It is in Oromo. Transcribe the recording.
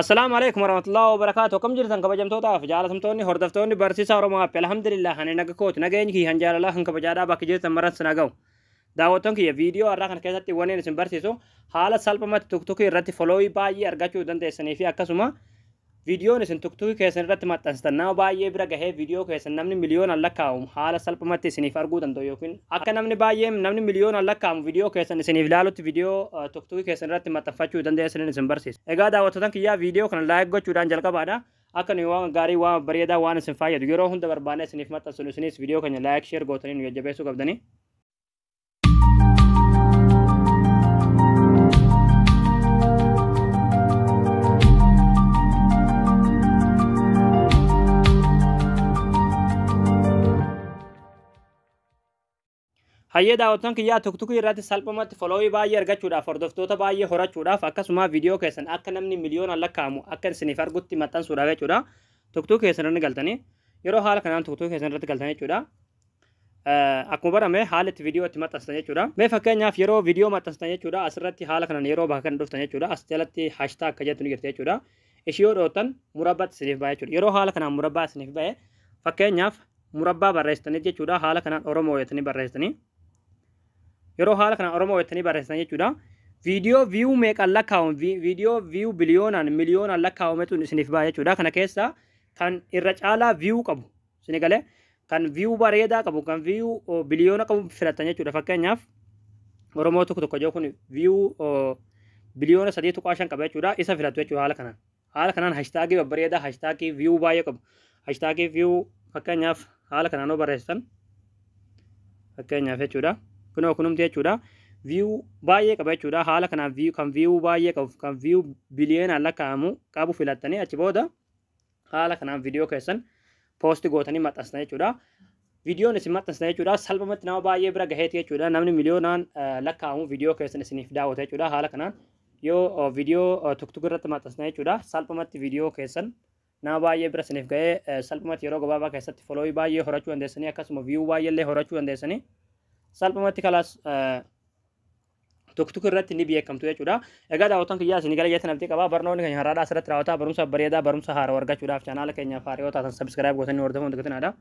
Assalaamu alaikum warahmatullahi wabarakatuh. Akkam jirtan kabajamtootaaf jaalatamtoonni hordoftoonni barsiisaa Oromoo App? Alhamdulillah, ani naga kooti. Nageenyi kiyya han jaalalaa kan kabajaadhaa bakka jirtan maratti na ga'u. Daawwattoon kiyya, viidiyoo har'aa kana keessatti wanni isin barsiisu haala salphumatti TikTokii irratti followii baay'ee argachuu dandeessanii fi akkasuma viidiyoon isin TikTokii keessan irratti maxxansitan nama baay'ee bira gahee viidiyoo keessan namni miliyoonaan lakkaa'amu haala salphumatti isiniif arguu danda'u, yookiin akka namni baay'een, namni miliyoonaan lakkaa'amu viidiyoo keessan isiniif ilaalutti viidiyoo TikTokii keessan irratti maxxanfachuu dandeessaniin isin barsiisa. Egaa daawwattoota kiyyaa, viidiyoo kana like gochuudhaan jalqabaadha. Akka nuyi waan gaarii, waan bareedaa, waan isin fayyadu yeroo hunda barbaanne isiniif maxxansinu isinis viidiyoo keenya like, share gootanii nu jajjabeessuu qabdanii. Hayyee daawwattoon kiyyaa, TikTokii irratti salphumatti followii baay'ee argachuudhaaf, hordoftoota baay'ee horachuudhaaf, akkasuma viidiyoo keessan akka namni miliyoonaan lakkaa'amu akka isiniif argutti maxxansuudhaaf jechuudha. TikTokii keessan irratti galtanii, yeroo haala kanaan TikTokii keessan irratti galtanii jechuudha. Akkuma barame haala itti viidiyoo itti maxxansitan jechuudha. Mee fakkeenyaaf yeroo viidiyoo maxxansitan jechuudha, asirratti haala kanaan yeroo bakka kana dhuftan jechuudha. As jalatti hashtag akka jettu ni jirti jechuudha. Ishii yoo dhoottan murabbaatti isiniif ba'a jechuudha. Yeroo haala kanaan murabbaa isiniif ba'e, fakkeenyaaf murabbaa barreessitanii jechuudha. Haala kanaan Oromoo jettanii barreessitanii. Yeroo haala kanaan Oromoo jettanii barreessitan jechuudha. Viidiyoo view meeqaan lakkaa'amu, viidiyoo view biliyoonaan miliyoonaan lakkaa'ametu isiniif ba'a jechuudha. Kana keessa kan irra caalaa view qabu isin galee, kan view bareedaa qabu, kan view biliyoona qabu filattan jechuudha. Fakkeenyaaf Oromoo tokko tokko jiru kun view 3.5 biliyoona qaba jechuudha. Isa filattu jechuudha haala kanaan. Haala kanaan hashtagii babbareedaa, hashtagii view baay'ee qabu. Hashtagii view fakkeenyaaf haala kanaan yoo barreessitan fakkeenyaaf jechuudha. Kunoo kunumti jechuudha. View baay'ee qaba jechuudha. Haala kanaan view kan view baay'ee qabu, kan view biliyoonaan lakkaa'amu qabu filattanii achi booda haala kanaan viidiyoo keessan post gootanii maxxansitan jechuudha. Viidiyoon isin maxxansitan jechuudha, salphumatti nama baay'ee bira gaheeti jechuudha. Namni miliyoonaan lakkaa'amu viidiyoo keessan isiniif daawwata jechuudha. Haala kanaan yoo viidiyoo TikTok irratti maxxansitan jechuudha, salphumatti viidiyoo keessan nama baay'ee bira isiniif gahee salphumatti yeroo gabaabaa keessatti followii baay'ee horachuu dandeessanii, akkasuma view baay'ee illee horachuu dandeessanii, salphumatti kalaas TikTok irratti ni beekamtu jechuudha. Egaa daawwattoon kiyyaa, isin gara jettan abdii qabaa. Barnoonni keenya har'aadhaa asirratti raawwataa. Barumsa bareedaa, barumsa haaraa argachuudhaaf chaanaala keenyaaf haaraa yoo taatan subscribe gootanii hordofuun dagatinaa.